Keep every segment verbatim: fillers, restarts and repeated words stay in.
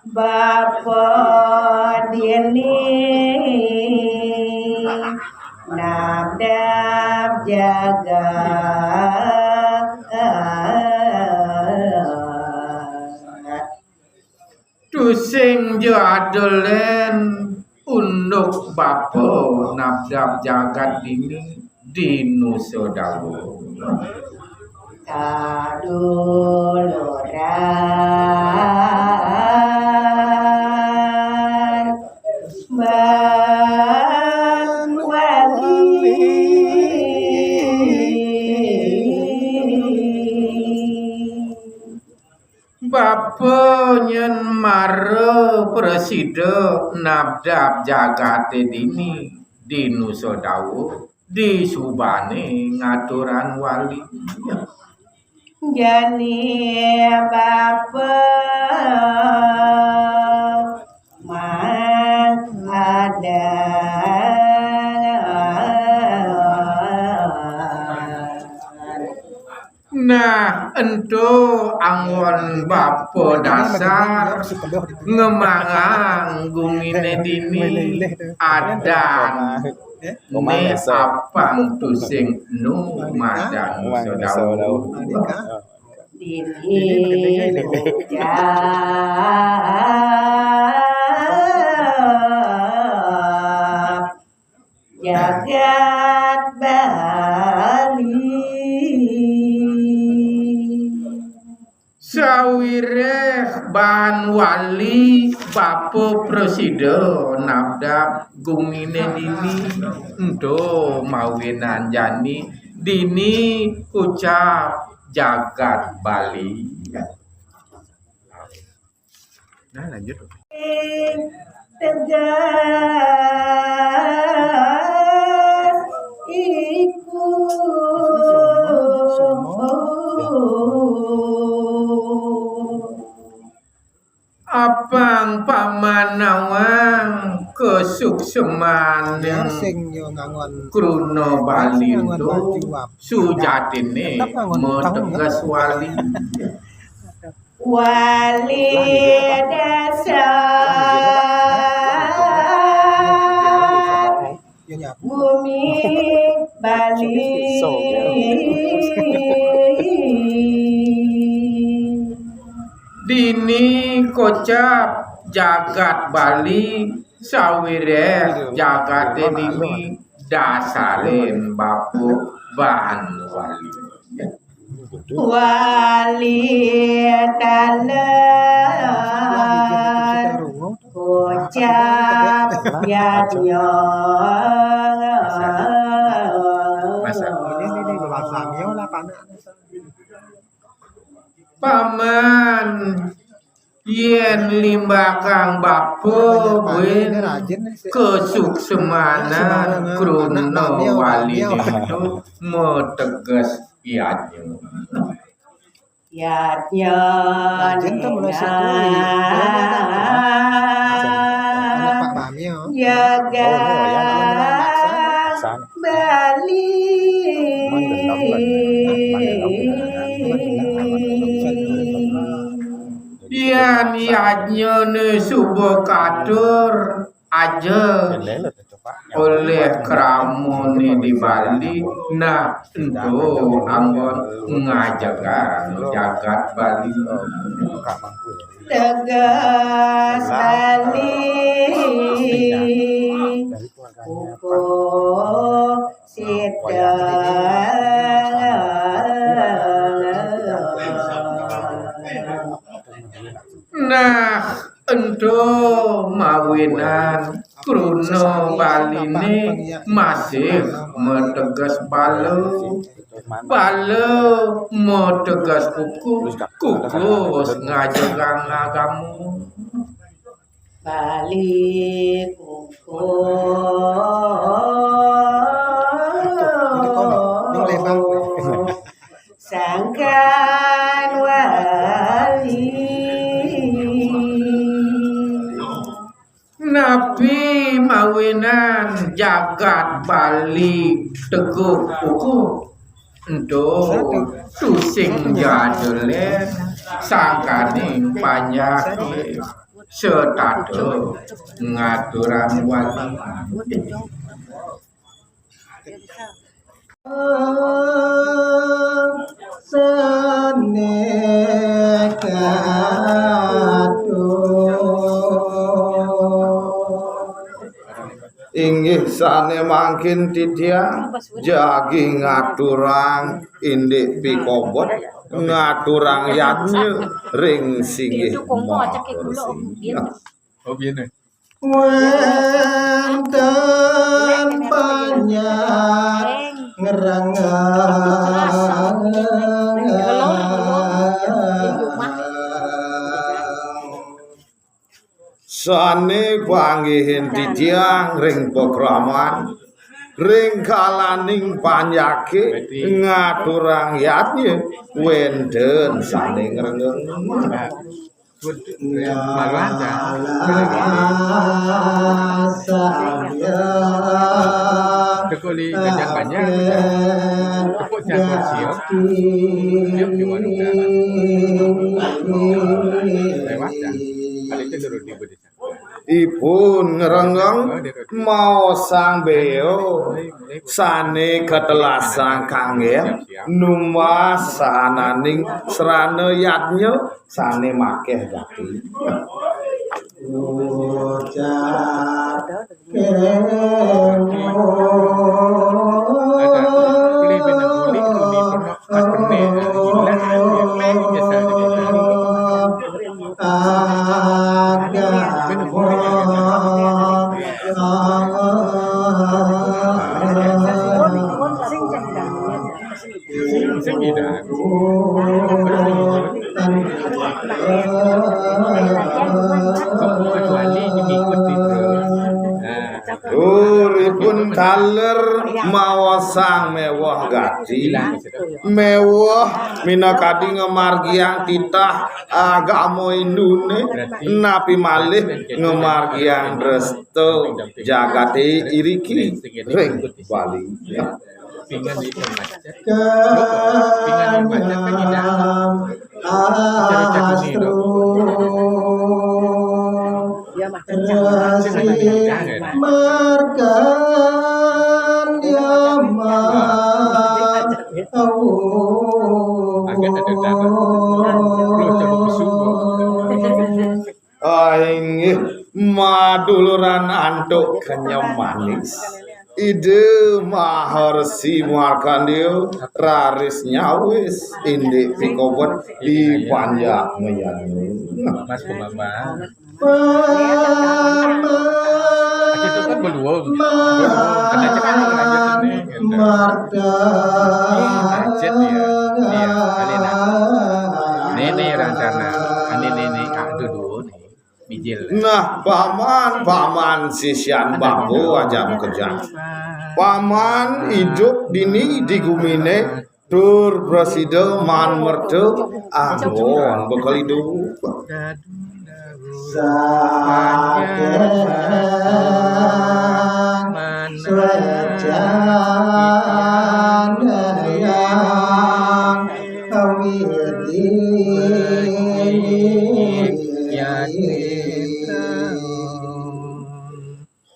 Bapa dini nabdab jagat. Tusing ja ada lén unduk bapa nabdab jagat dini di nusa dawa. Kaduluran ban wali. Bapa nyén mara prasida nabdab jagaté dini di nusa dawa, disubané ngaturang wali. Jani bapa mangada. Nah, ento anggon bapa dasar ngemangang guminé dini adan né apang tusing nu madan saudara. Dini jagat Bali. Sawiréh baan wali bapa prasida nabdab guminé dini, ento mawinan jani dini kocap jagat Bali. Nah, lanjut. Tegas iku. Apang pamanawang kasuksemaning kruna Bali ento sujatiné mateges wali. Wali dasar bumi Bali. Dini kocap jagat Bali, sawiréh jagaté dini dasarin bapa baan wali. Wali taler kocap yadnya. Paman, yén limbakang bapa buin kasuksemanan kruna wali ento mateges yadnya. Yadnya jagat Bali. Yén yadnyané suba katur aja olih kramané di Bali, nah ento anggon ngajegang jagat Bali. Teges Bali, kukuh sida. Nah, ento mawinan kruna Baliné masih mateges bala. Bala mateges kukuh, kukuh ngajegang agama. Bali kukuh. Sangkan wali. Napi mawinan jagat Bali teguh kukuh? Ento tusing ja ada lén sangkaning panjaké. Setata ngaturang wajib. Sane katur. Inggih sane mangkin titiang jagi ngaturang indik pikobet, ngaturang yadnya ring singgih maharsi. Oh, biyen. Wenten panjak ngrengeng. Sane panggihin titiang ring pakraman, ring kalaning panjake ngaturang yadnya, wenten sane ngrengeng. Malah aja. Tekuli gajah banyak, tepuk jago sio. Yuk di warung darat. Lewat dah. Kali itu turun di Budi. Ipun ngrengeng maosang beo sane katelasang kanggen numbas sahananing srana yadnya sane makeh gati. Ucap Kecuali mengikuti terus. Nah, Duripun taler maosang mewah gati, mewah minakadi ngamargiang titah agama Hindune, napi malih ngamargiang dresta jagate iriki ring Bali. Pingan di macet. Pingan di macet kan indah. Astro Resi Markan Yama. Agak ada darah. Lu coba besuk. Ah, inggih, maduluran antuk kenyem manis. Ida Maharsi Markandeya raris nyawis indik pikobet di panjak ngayana. Mas, kumama. Itu kan berdua gitu. Kena cekal lanjut ini, gitu. Marta. Ini macet ya. Iya, ini nah. Ini, ini rencana. Ini, ini, ini, ah, itu dua nih. Mijil. Nah, paman, paman sisian bapa ajam kejang. Paman idup dini di gumine tur prasida maan merta anggon bekel idup. Saking swecan yang awidi.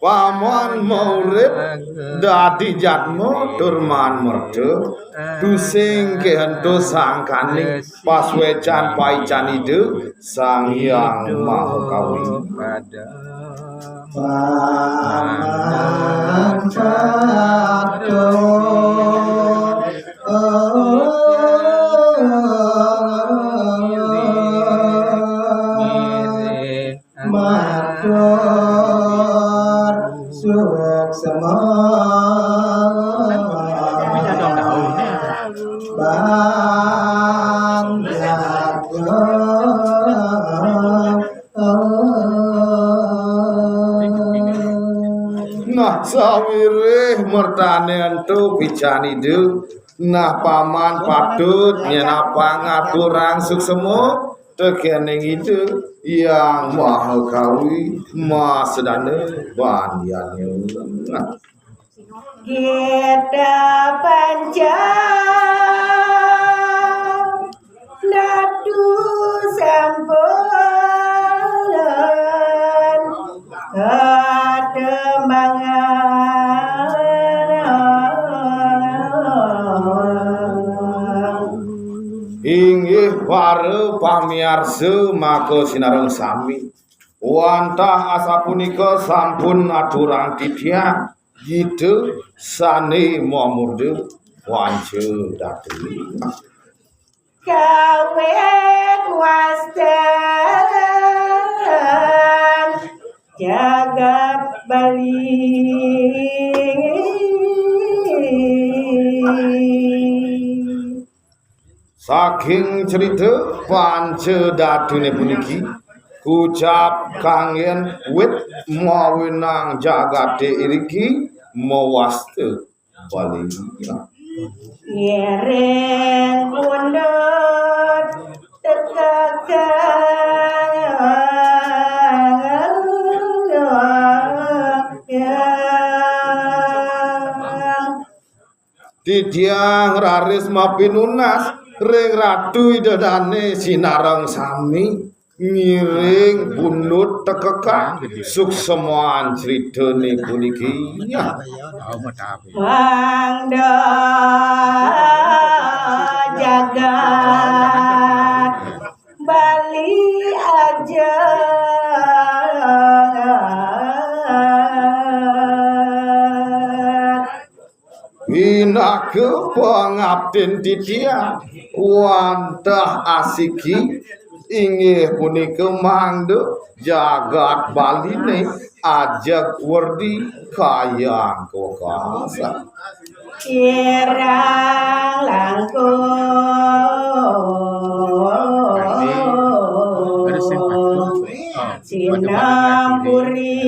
Paman maurip dadi jatma tur maan merta, tusing kehento sangkaning pasuecan paican Ida Sang Hyang Maha Kawi. Paman patuh matur suksma. Bang jago. Nah, sawiréh mertané ento pican Ida, nah, paman patut nyenapang aturang suksma tekéning Ida Hyang Maha Kawi, masedana bandiannya. Nah. Kita panjang nadu sampun. Tetembangan. Inggih para pamiarsa, maka sinareng sami. Wantah asapunika sampun aturang titiang gita sane mamurda Panca Datu. Kawit wasten jagat Bali. Saking cerita Panca Datune puniki, kucap kanggen wit mawenang jagate iriki mawasta Bali. Ngiring pundut tekekang. Titiang raris mapinunas ring Ratu Ida Dane sinareng sami ngiring pundut tekekang suksman critane puniki. Mangda jagat Bali aja. Pinaka pangaptin titiang wantah asiki inggih punika mangda jagat Baline ajeg werdi kayang kawekasan. Kirang langkung sinampuri.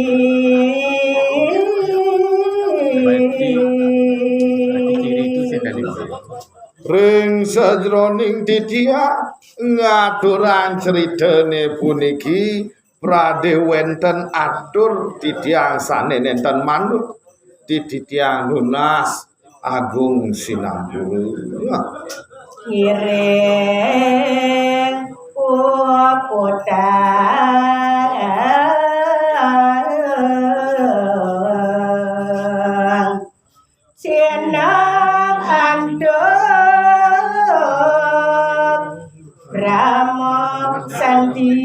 Ring sajroning titiang ngaturang critane puniki, pradé wénten atur titiang sané nénten manut, titiang nunas agung sinampura. Ngiring puputang sinang antuk Brahma Santi.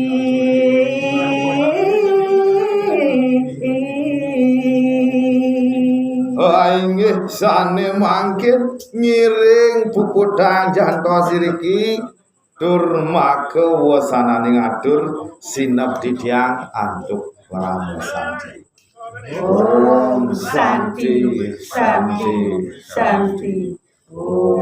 Ah, inggih sané mangkin ngiring puputang jantos iriki tur maka wesananing atur sineb titiang antuk Brahma Santi. Om Santi, Santi, Santi. Om